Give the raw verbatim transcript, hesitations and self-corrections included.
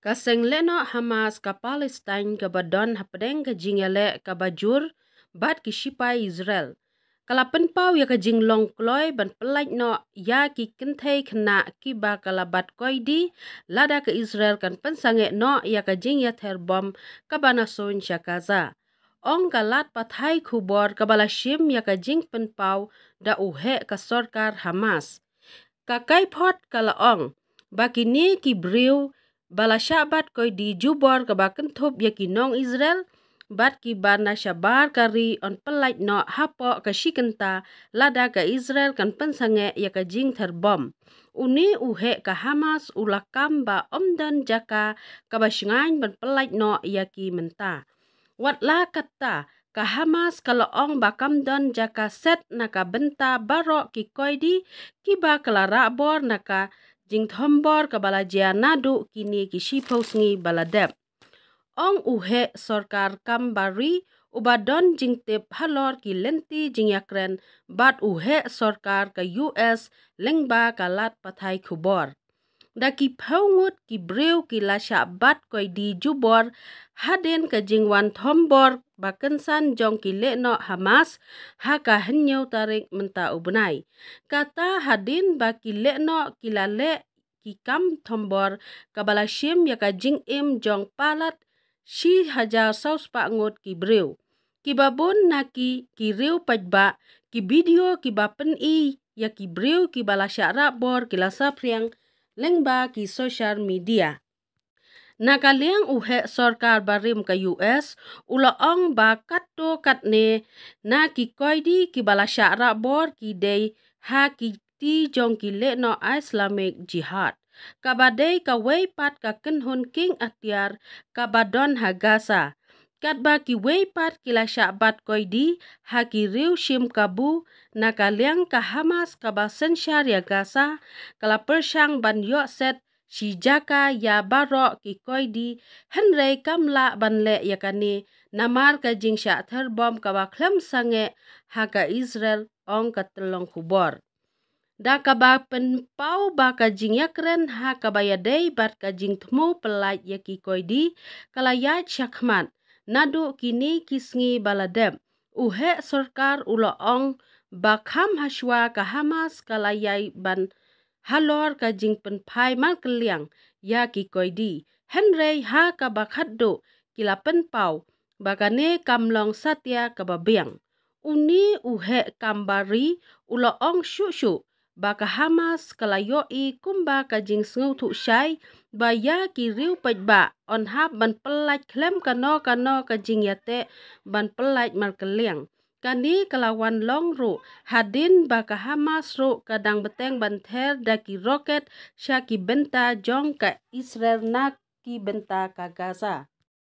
Ka seng lehnoh Hamas ka Palestine kaba don hapdeng ka jingïaleh kaba jur bad ki shipai Israel, ka la pynpaw ïa ka jinglong kloi ban pyllait noh ïa ki kynthei khynnah kiba ka la bat koidi, lada ka Israel kan pynsangeh noh ïa ka jingïather bom kaba na suiñ sha Gaza. Ong ka lad pathai khubor kaba la shim ïa ka jingpynpaw da u heh ka sorkar Hamas. Ka kaiphod ka la ong ba kine ki briew ba la shah bat koidi jubor kaba kynthup ïa ki nong Israel bad kiba na shabar ka ri yn pyllait noh hapoh ka shi kynta lada ka Israel kan pynsangeh ïa ka jingther bom. Une u heh ka Hamas u la kam ba ym don jaka kaba shngaiñ ban pyllait noh ïa ki mynta. Wat la katta, ka Hamas ka la ong ba kam don jaka set na ka bynta baroh ki koidi kiba ka la rah bor na ka jingthombor kaba la jia naduh kine ki shiphew sngi ba la dep. Ong u heh sorkar kam ba ri uba don jingtip halor ki lynti jingïakren bad u heh sorkar ka U S lyngba ka lad pathai khubor. Da ki phew ngut ki briew ki la shah bat koidi jubor hadien ka jingwan thombor ba kynsan jong ki lehnoh Hamas ha ka hynñiew tarik mynta u bnai. Kata hadien ba ki lehnoh ki la leh ki kam thombor kaba la shim ïa ka jingim jong palat shi hajar saw spah ngut ki briew. Kiba bun na ki, ki riew paidbah, ki video kiba pyni ïa ki briew kiba la shah rah bor ki la saphriang lyngba ki social media. Na ka liang u heh sorkar barim ka U S u la ong ba katto katne na ki koidi kiba la shah rah bor ki dei ha ki kti jong ki lehnoh Islamic Jihad, kaba dei kawei pat ka kynhun kieng atiar kaba don ha Gaza. Katba kiwei pat ki la shah bat koidi ha ki riew shim kabu na ka liang ka Hamas kaba synshar ïa Gaza, ka la pyrshang ban ïoh set shi jaka ïa baroh ki koidi, hynrei kam lah ban leh ïa kane namar ka jingshah ther bom kaba khlem sangeh ha ka Israel, ong ka tyllong khubor. Da kaba pynpaw ba ka jingïakren ha kaba ïadei bad ka jingthmu pyllait ïa ki koidi ka la ïaid shakhmat naduh kine ki sngi ba la dep. U heh sorkar u la ong ba kham hashwa ka Hamas ka la ïai ban halor ka jingpynphai markylliang ïa ki koidi, hynrei ha kaba khatduh ki la pynpaw ba kane kam long satia kaba biang. Une u heh kam ba ri u la ong shuh shuh ba ka Hamas ka la ïohi kumba ka jingsngewthuh shai ba ïa ki riew paidbah yn hap ban pyllait khlem kano kano ka jingïateh ban pyllait markylliang. Kane ka la wan long ruh hadien ba ka Hamas ruh ka dang bteng ban ther da ki roket sha ki bynta jong ka Israel na ki bynta ka Gaza.